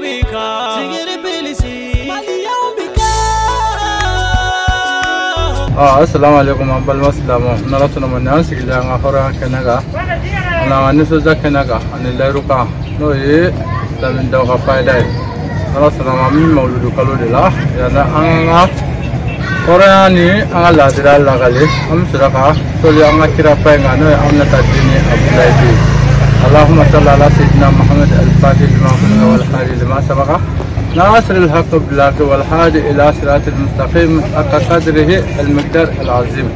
Bika Sigiri bilisi Maliyaw bika. Assalamu alaikum an balima silamɛw, n'Ala sɔnna ma, nin y'an sigilen an ka hɔrɔnya kɛnɛ kan ani an ka nisɔndiya kɛnɛ kan ani layiru kan, n'o ye Lamini Daw ka fayida ye. N'Ala sɔnna ma, an bɛ mawuludu kalo de la, yanni an ka hɔrɔnya ni an ka laadiriya lakale, an bɛ sɔrɔ ka sɔli an ka kiraba in kan, n'o ye Aminata den ni Abudulayi den. Allahumma salli ala sayyidina Muhammad al-Fatih lima ughliqa wal hadi lima sabaqa ناصر الحق بالحق والهادي الى صراط المستقيم حق قدره المقدار العظيم.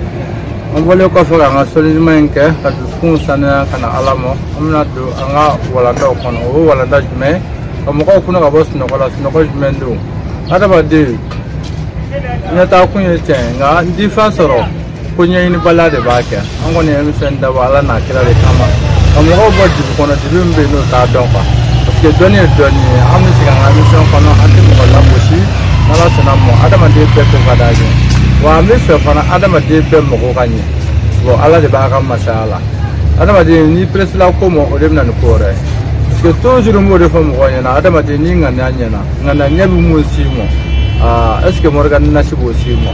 An bɔlen kɔfɛ k'an ka sɔli ɲuman in kɛ ka dusukun sanuya ka na Ala ma, an bɛna don an ka walandaw kɔnɔ. O ye walanda jumɛn ye? Ka mɔgɔw kunna ka bɔ sunɔgɔ la. Sunɔgɔ jumɛn don? Adamaden ɲɛtaa kun ye tiɲɛ ye, nka n ti fɛn sɔrɔ ko ɲɛɲinibaliya de b'a kɛ. An kɔni ye émission dabɔ Ala n'a kira de kama, ka mɔgɔw bɔ dibi kɔnɔ, dibi min bɛ yen n'o t'a dɔn quoi. Parce que dɔnni ye dɔnni ye. An bɛ sigi an ka émission kɔnɔ, an tɛ mɔgɔ lagosi, n'Ala sɔnna ma. Adamaden bɛɛ ko ka d'a ye, wa an bɛ fɛ fana adamaden bɛɛ mago ka ɲɛ. Bon, Ala de b'a ka masaya la. Adamaden n'i peresela ko ma, o de bɛ na ni ko wɛrɛ ye. Parce que toujours n b'o de fɔ mɔgɔw ɲɛna, adamaden n'i ŋaniya ɲɛna, ŋaniya ɲɛ bɛ mun s'i ma? Aa, est ce que Morgan Nasi b'o s'i ma?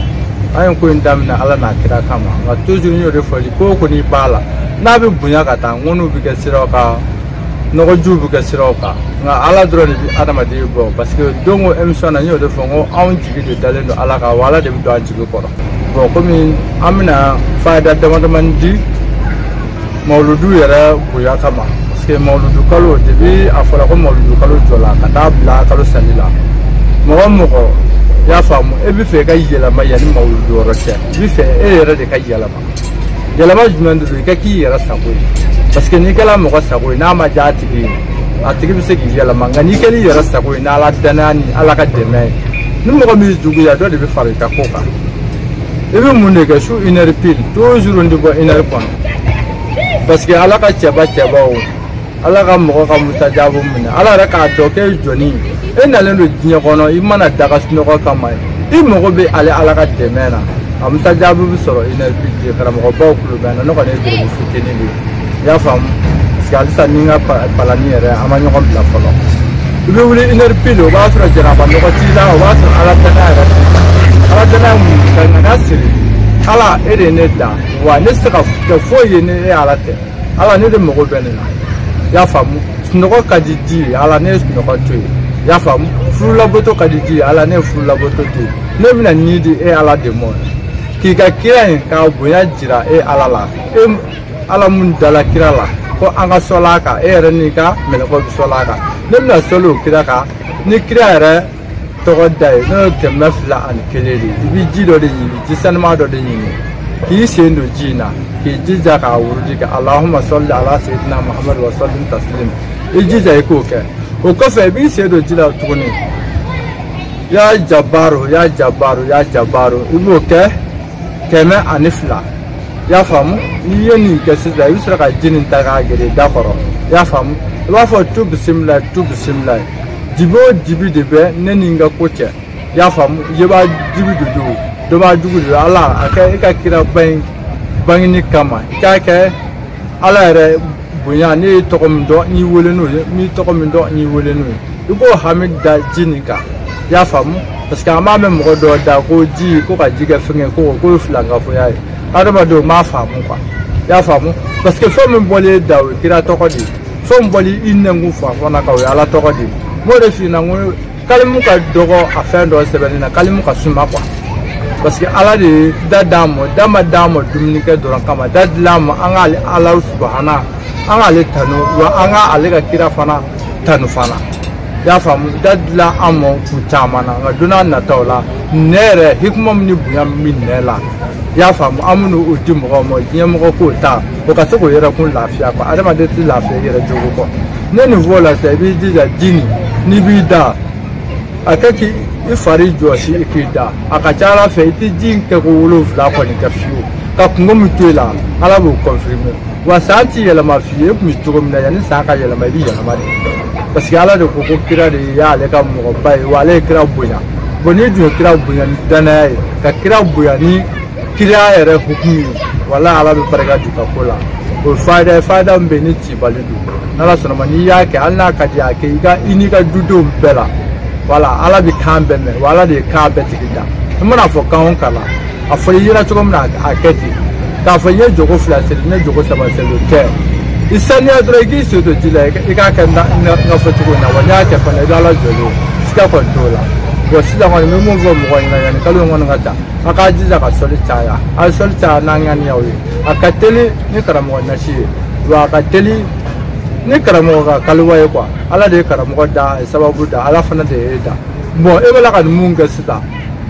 An ye ko in daminɛ Ala n'a kira kama, nka toujours n y'o de fɔ, ko o ko n'i b'a la, n'a bɛ bonya ka taa, ŋɔniw bɛ kɛ siraw kan, nɔgɔjiw bɛ kɛ siraw kan, nka Ala dɔrɔn de bɛ adamaden bɔ. Parce que don o émission na, n y'o de fɔ, n ko anw jigi de dalen don Ala kan, wa Ala de bɛ don an jigi kɔrɔ. Bon, komi an bɛna fayida dama damani di mawuludu yɛrɛ bonya kama, parce que mawuludu kalo, depuis a fɔra ko mawuludu kalo jɔla ka taa bila kalo sali la, mɔgɔ mɔgɔ y'a faamu, e bɛ fɛ i ka yɛlɛma yanni mawuludu yɔrɔ cɛ, i bɛ fɛ e yɛrɛ de ka yɛlɛma. Yɛlɛma jumɛn de don? I ka k'i yɛrɛ sago ye. Parce que n'i kɛra mɔgɔ sago ye, n'a ma diya a tigi ye, a tigi bɛ se k'i yɛlɛma. Nka n'i kɛra i yɛrɛ sago ye n'Ala danaya ni Ala ka dɛmɛ ye, ni mɔgɔ min juguya, dɔ de bɛ fara i ka ko kan. I bɛ mun de kɛ su une heure pile? Toujours n tɛ bɔ une heure kɔnɔ, parce que Ala ka cɛba cɛbaw, Ala ka mɔgɔ ka musajabu minɛ, Ala yɛrɛ k'a dɔn k'e ye jɔnni ye, e nalen don diɲɛ kɔnɔ, i mana daga sunɔgɔ kama, i mago bɛ ale Ala ka dɛmɛ na. A musajabu bɛ sɔrɔ une heure pile de. Karamɔgɔbaw kulo bɛ n na, ne kɔni ye geribu fitinin de ye, i y'a faamu? Parce que halisa ni n ka palani yɛrɛ, an ma ɲɔgɔn bila fɔlɔ. I bɛ wuli une heure pile, o b'a sɔrɔ jaraba nɔgɔ t'i la, o b'a sɔrɔ Ala danaya yɛrɛ t'i la. Ala danaya mun? Ka ŋaniya siri, Ala e de ye ne dan, wa ne tɛ se ka kɛ foyi ye ni e Ala tɛ. Ala ne de mago bɛ nin na, i y'a faamu? Sunɔgɔ ka di di ye, Ala ne ye sunɔgɔ to yen, i y'a faamu? Furulaboto ka di di ye, Ala ne ye furulaboto to yen. Ne bɛna nin di e Ala de ma, k'i ka kira in k'a bonya jira e Ala la, e Ala mun dala kira la ko an ka sɔli a kan, e yɛrɛ n'i ka mɛlɛkɛw bɛ sɔli a kan, ne bɛna sɔli o kira kan ni kira yɛrɛ tɔgɔ da ye, n'o ye 201 de ye. I bɛ ji dɔ de ɲini, ji sanuman dɔ de ɲini, k'i sen don ji in na, k'i jija k'a wurudi kɛ Allahumma salli ala sayyidina Muhammad wa sallim taslim. I jija i k'o kɛ. O kɔfɛ, i b'i sen don ji la tuguni, ya jabaru, ya jabaru, ya jabaru, i b'o kɛ 102, i y'a faamu? N'i ye nin kɛ sisan, i bɛ sɔrɔ ka ji nin ta k'a gere da kɔrɔ, i y'a faamu? I b'a fɔ tu bisimila, tu bisimila, dibi o dibi de bɛ ne ni n ka ko cɛ, i y'a faamu? Yeba dibi de don, dɔba jugu de don. Ala a kɛ i ka kiraba in bangeni kama, i k'a kɛ Ala yɛrɛ bonya. Ne ye tɔgɔ min dɔn, n y'i wele n'o ye, n b'i tɔgɔ min dɔn, n y'i wele n'o ye. I k'o hami da ji nin kan, i y'a faamu? Parce que an b'a mɛn mɔgɔ dɔw da ko ji, ko ka ji kɛ fɛngɛ, ko ye filankafoya ye. Adamadenw m'a faamu quoi, i y'a faamu? Parce que fɛn min bɔlen da, o ye kira tɔgɔ de ye. Fɛn min bɔlen i nɛnkun fan fana kan, o ye Ala tɔgɔ de ye. N b'o de f'i ɲɛna, n ko kalimu ka dɔgɔ a fɛn dɔ sɛbɛnni na, kalimu ka suma quoi. Parce que Ala de ye da d'an ma, da ma d'an ma dumunikɛ dɔrɔn kama, da dilan ma an k'ale Ala subahana, an k'ale tanu, wa an k'ale ka kira fana tanu fana, i y'a faamu? Da dilan an ma kun caman na, nka don n'a nataw la, nɛ yɛrɛ hikima min ni bonya min bɛ nɛ la, i y'a faamu, an bɛ n'o di mɔgɔw ma, diɲɛ mɔgɔ k'o ta, o ka se k'o yɛrɛ kun lafiya quoi. Adamaden tɛ lafiya i yɛrɛ jogo kɔ. Ne nin fɔ o la sisan, i b'i jija ji nin, n'i b'i da, a kɛ k'i fari jɔsi, i k'i da, a ka ca Ala fɛ, i tɛ ji in kɛ ko 7 kɔni kɛ fiyewu, ka kungo min to i la, Ala b'o confirmer. Wa san ti yɛlɛma f'i ye, e tun bɛ cogo min na, yanni san ka yɛlɛma, i bɛ yɛlɛma de. Parce que Ala de ko ko kira de y'ale ka mɔgɔba ye, wa ale ye kira bonya. Bon, n'i dun ye kira bonya ni danaya ye, ka kira bonya ni kira yɛrɛ hukumu ye, wala Ala bɛ barika don i ka ko la. O ye fayida ye, fayida min bɛ yen ni cibali don. N'Ala sɔnna ma n'i y'a kɛ hali n'a ka di a kɛ i ka i n'i ka dudenw bɛɛ la wala Ala bɛ kan bɛɛ mɛn wa Ala de ye kan bɛɛ tigi da i mana fɔ kan o kan la a fɔ i yera cogo min na a kɛ ten k'a fɔ i ye jogo 2 seli n ye jogo 3 seli o tɛ i saniya dɔrɔn i k'i sen don ji la i k'a kɛ n ka fɔ cogo in na wa n'i y'a kɛ fana i bɛ Ala jɔlen siga kɔni t'o la. Bon sisan kɔni n bɛ mun fɔ mɔgɔw ɲɛna yanni kalo in kɔni ka ca a k'a jija ka sɔli caya a ye sɔli caya n'an ŋaniyaw ye a ka teli ni karamɔgɔ nasi ye wa a ka teli ni karamɔgɔ ka kaliwa ye quoi. Ala de ye karamɔgɔ da a ye sababu da Ala fana de ye da. Bon e bɛ la ka nin mun kɛ sisan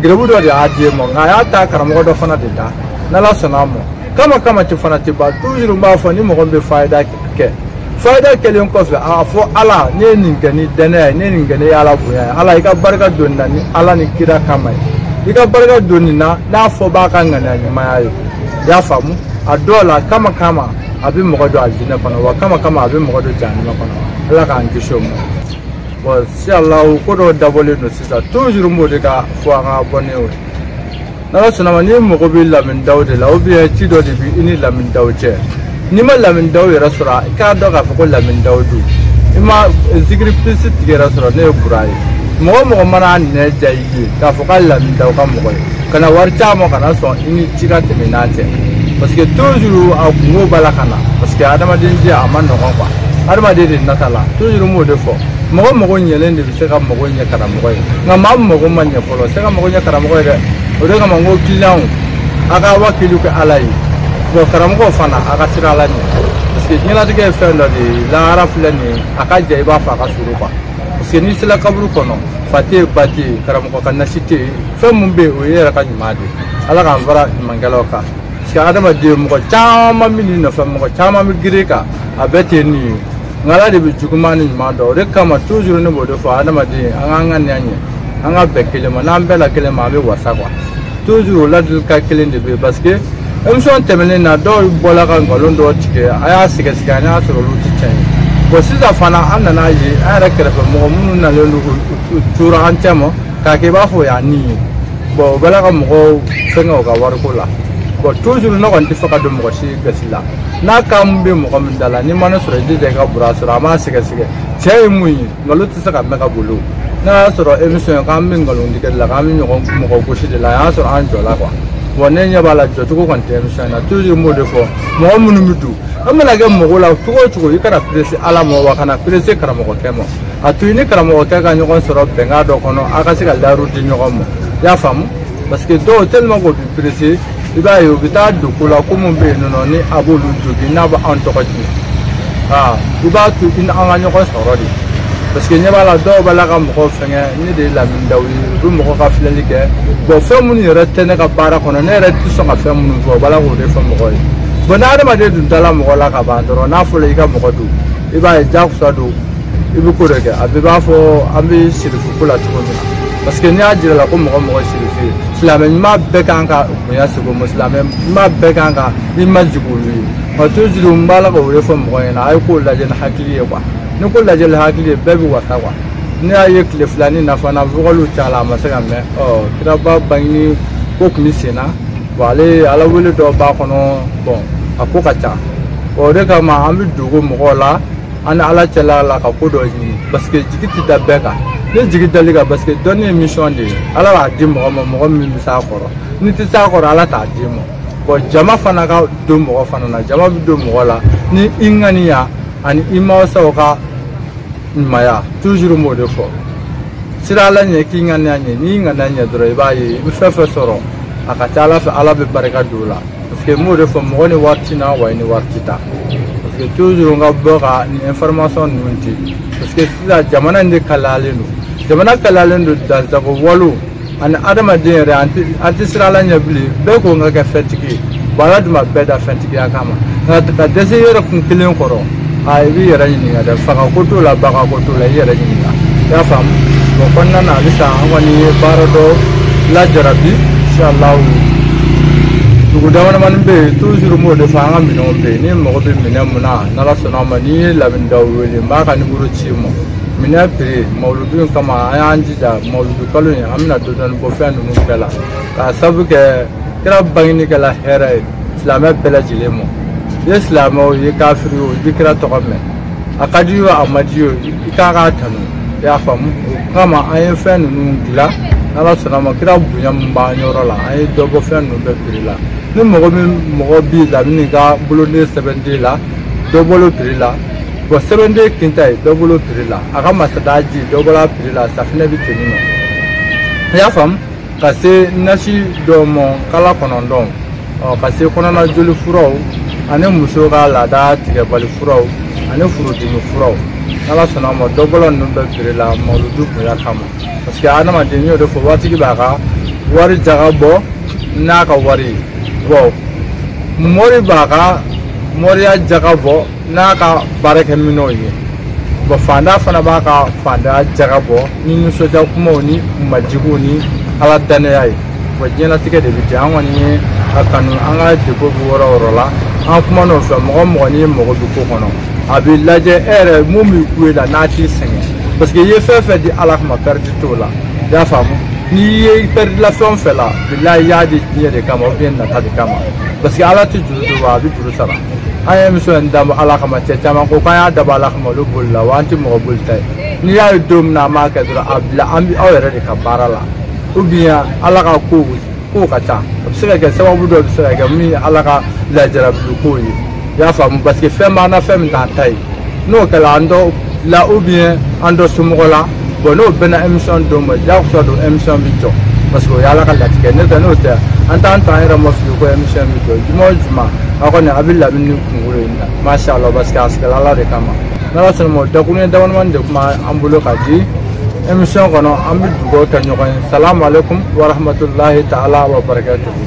gɛrɛbu dɔ de y'a di e ma nka a y'a ta karamɔgɔ dɔ fana de da n'Ala sɔnna a ma kama kama tɛ fana tɛ ban. Toujours n b'a fɔ ni mɔgɔ min bɛ fayida kɛ fayida kɛlen kɔfɛ a fɔ Ala ne ye nin kɛ ni dɛnɛya ye ne ye nin kɛ ni Ala bonya ye Ala i ka barika don nin na ni Ala ni kira kama ye i ka barika don nin na n'a fɔ b'a ka ŋaniya ɲumanya ye i y'a faamu. A dɔw la kama kama a bɛ mɔgɔ don alijinɛ kɔnɔ wa kama kama a bɛ mɔgɔ don jahanama kɔnɔ Ala k'an kisi o ma. Bon inshallah ko dɔw dabɔlen don sisan toujours n b'o de ka fɔ an ka abonné ye n'Ala sɔnna ma n'i mago bɛ Lamine Daw de la ou bien ci dɔ de bɛ i ni Lamine Daw cɛ n'i ma Lamine Daw yɛrɛ sɔrɔ i k'a dɔn k'a fɔ ko Lamine Daw don i ma zikiri pilisi tigi yɛrɛ sɔrɔ ne ye Bura ye mɔgɔ o mɔgɔ mana nɛ diya i ye k'a fɔ k'a Lamine Daw ka mɔgɔ ye kana wari caman kana sɔn i ni ci ka tɛmɛ n'a cɛ parce que toujours a kungo b'a la ka na parce que adamaden jɛ a ma nɔgɔn quoi adamaden de nata la toujours n b'o de fɔ mɔgɔ mago ɲɛlen de bɛ se ka mago ɲɛ karamɔgɔ ye nka maa mago ma ɲɛ fɔlɔ se ka mago ɲɛ karamɔgɔ ye dɛ o de kama n ko kiliyanw a ka wakiliw kɛ Ala ye bon karamɔgɔw fana a ka siran Ala ɲɛ parce que diɲɛlatigɛ ye fɛn dɔ de ye lahara filɛ nin ye a ka jan i b'a fɔ a ka surun quoi parce que n'i sera kaburu kɔnɔ fa tɛ yen ba tɛ yen karamɔgɔ ka nasi tɛ yen fɛn mun bɛ yen o ye e yɛrɛ ka ɲuman de ye Ala k'an fara ɲumankɛlaw kan parce que adamaden mɔgɔ caman bɛ n'i nɔfɛ mɔgɔ caman bɛ girin kan a bɛɛ tɛ nin ye nka Ala de bɛ juguman ni ɲuman dɔn o de kama toujours ne b'o de fɔ adamaden an k'an ŋaniya ɲɛ an ka bɛn kelen ma n'an bɛɛ la kelen ma an bɛ wasa quoi toujours o ladilikan kelen de bɛ yen parce que émission tɛmɛnen na dɔw bɔla ka nkalon dɔw tigɛ a y'a sɛgɛsɛgɛ an y'a sɔrɔ olu tɛ tiɲɛ ye bon sisan fana an nana ye an yɛrɛ kɛrɛfɛ mɔgɔ minnu nalen don u tora an cɛ ma k'a kɛ i b'a fɔ o y'an ni ye bon o bɛɛ la ka mɔgɔw fɛngɛ u ka wariko la. Bon toujours ne kɔni tɛ fɛ ka don mɔgɔ si gasi la n'a kan bɛ mɔgɔ min da la n'i ma ne sɔrɔ i jija i ka Bura sɔrɔ a m'a sɛgɛsɛgɛ cɛ ye mun ye nkalon tɛ se ka mɛn ka bolo n'a y'a sɔrɔ émission k'an bɛ nkalon tigɛ de la k'an bɛ ɲɔgɔn mɔgɔ gosi de la a y'a sɔrɔ an jɔla quoi. Bon ne ɲɛ b'a la jɔcogo kɔni tɛ émission na toujours n b'o de fɔ mɔgɔ minnu bɛ don an mana kɛ mɔgɔ la cogo o cogo i kana pressé Ala ma wa kana pressé karamɔgɔkɛ ma a to i ni karamɔgɔkɛ ka ɲɔgɔn sɔrɔ bɛnkan dɔ kɔnɔ a ka se ka layiru di ɲɔgɔn ma i y'a faamu parce que dɔw tellement k'o bɛ pressé i b'a ye u bɛ taa don ko la ko mun bɛ yen nɔ ni a b'olu jogin n'a bɛ anw tɔgɔ tiɲɛ aa i b'a to i ni an ka ɲɔgɔn sɔrɔ de parce que ɲɛ b'a la dɔw b'a la ka mɔgɔw fɛngɛ ne de ye Lamine Daw ye u bɛ mɔgɔw ka filɛli kɛ bon fɛn minnu yɛrɛ tɛ ne ka baara kɔnɔ ne yɛrɛ tɛ sɔn ka fɛn minnu fɔ u b'a la k'o de fɔ mɔgɔw ye bon ni adamaden dun dala mɔgɔ la ka ban dɔrɔn n'a fɔra i ka mɔgɔ don i b'a ye jagosa don i bɛ ko dɔ kɛ a bɛɛ b'a fɔ an bɛ sirifu ko la cogo min na parce que n'i y'a jira la ko mɔgɔ mɔgɔ ye sirifu ye silamɛ ɲuman bɛɛ kan ka bonya sigi o ma silamɛ ɲuman bɛɛ kan ka i majigin olu ye wa toujours n b'a la k'o de fɔ mɔgɔ ɲɛna a ye k'o lajɛ ni hakili ye quoi ni ko lajɛ ni hakili ye bɛɛ bɛ wasa quoi n'i y'a ye tile filanin na fana vocaliw cayala a ma se ka mɛn ɔ kiraba bangeni ko tun bɛ sen na bon ale Ala wele dɔ b'a kɔnɔ bon a ko ka ca o de kama an bɛ dogo mɔgɔw la an ni Ala cɛla la ka ko dɔ ɲini parce que jigi tɛ da bɛɛ kan ni jigi dali kan parce que dɔnni ye mission de ye Ala b'a di mɔgɔ ma mɔgɔ min bɛ s'a kɔrɔ n'i tɛ s'a kɔrɔ Ala t'a d'i ma bon jama fana ka don mɔgɔ fana na jama bɛ don mɔgɔ la ni i ŋaniya ani i mansaw ka ɲumanya toujours n b'o de fɔ sira Ala ɲɛ k'i ŋaniya ɲɛ n'i ŋaniya ɲɛ dɔrɔn i b'a ye i bɛ fɛn fɛn sɔrɔ a ka ca Ala fɛ Ala bɛ barika don o la parce que n b'o de fɔ mɔgɔ ni wari ti na wa i ni wari ti taa parce que toujours n ka bɔ ka nin information ninnu di parce que sisan jamana in de kalayalen don jamana kalayalen don dansago walo ani adamaden yɛrɛ an tɛ siran Ala ɲɛ bilen bɛɛ ko n ka kɛ fɛntigi ye bon Ala dun ma bɛɛ da fɛntigiya kama nka ka dɛsɛ i yɛrɛ kun kelen kɔrɔ a i b'i yɛrɛ ɲininka dɛ faga ko t'o la baga ko t'o la i yɛrɛ ɲininka i y'a faamu bon kɔnɔna na halisa an kɔni ye baara dɔ lajarabi inshallah dugu damadamani bɛ yen toujours n b'o de fɔ an ka minɛnw bɛ yen ni mago bɛ minɛn mun na n'Ala sɔnna a ma n'i ye Lamine Daw wele n b'a ka nimoro ci i ma minɛn prix mawuludu in kama an y'an jija mawuludu kalo in an bɛna dɔ dɔɔni bɔ fɛn ninnu bɛɛ la k'a sabu kɛ kira bangeni kɛla hɛrɛ ye silamɛ bɛɛ lajɛlen ma i ye silamɛ o i ye kafiri o i bɛ kira tɔgɔ mɛn A ka di o a ma di o, i k'a k'a tanu, i y'a faamu. O kama an ye fɛn ninnu dilan, n'Ala sɔnna ma, kira bonya min b'an yɔrɔ la, an ye dɔ bɔ fɛn ninnu bɛɛ prix la. Ni mɔgɔ min mɔgɔ b'i la min ka boloden sɛbɛnden la, dɔ bɔl'o prix la. Bon, sɛbɛnden kinta ye dɔ bɔl'o prix la, a ka masada ji dɔ bɔla prix la, safinɛ bɛ ten nɔ, i y'a faamu. Ka se nasi dɔw ma kala 9, ɔ ka se kɔnɔna joli furaw ani muso ka laada tigɛbali furaw ani furudimi furaw, n'Ala sɔnna a ma, dɔ bɔla ninnu bɛɛ prix la mawuludu bonya kama. Parce que adamaden, n y'o de fɔ, waatigi b'a ka wari jaga bɔ n'a ka wari ye, bon, mori b'a ka moriya jaga bɔ n'a ka baarakɛminɛnw ye, bon, fanda fana b'a ka fanda jaga bɔ ni nisɔndiya kumaw ni majigiw ni Ala danaya ye. Bon, diɲɛlatigɛ de bɛ ten. An kɔni ye a kanu, an ka depo bɛ yɔrɔ o yɔrɔ la, an kuma n'o fɛ. Mɔgɔ mɔgɔ n'i mago bɛ ko kɔnɔ, a b'i lajɛ e yɛrɛ mun b'i ku e la n'a t'i sɛgɛn, parce que i ye fɛn fɛn di Ala kama, pɛridi t'o la, i y'a faamu. N'i ye pɛridi la fɛn o fɛn la, bilahi, i y'a di diɲɛ de kama ou bien nata de kama, parce que Ala tɛ juru don wa a bɛ juru sara. An ye émission in dabɔ Ala kama, cɛ caman ko k'an y'a dabɔ Ala kama, olu bolila wa an tɛ mɔgɔ bolita ye. N'i y'a ye don min na an b'a kɛ dɔrɔn, a bila an bɛ aw yɛrɛ de ka baara la, ou bien Ala ka kow kow ka ca, a bɛ se ka kɛ sababu dɔ bɛ se ka kɛ min ye Ala ka lajarabili kow ye, i y'a faamu. Parce que fɛn b'an na, fɛn min t'an ta ye, n'o kɛra an dɔ la ou bien an dɔ somɔgɔ la, bon, n'o bɛnna émission don ma, diyagosa don émission bɛ jɔ, parce que o ye Ala ka latigɛ. Ne tɛ n'o tɛ, an t'an ta an yɛrɛ ma fili ko émission bɛ jɔ. Juma o juma, aw kɔni a bɛ lamini ni kunkolo ye, masha Allah, parce que a sigila Ala de kama. N'Ala sɔnna ma, o dakuruɲɛ damadamani de kuma an bolo ka di émission kɔnɔ. An bɛ dugawu kɛ ɲɔgɔn ye. Salamu aleykum wa rahmatulahi ta'ala wa barakatuhu.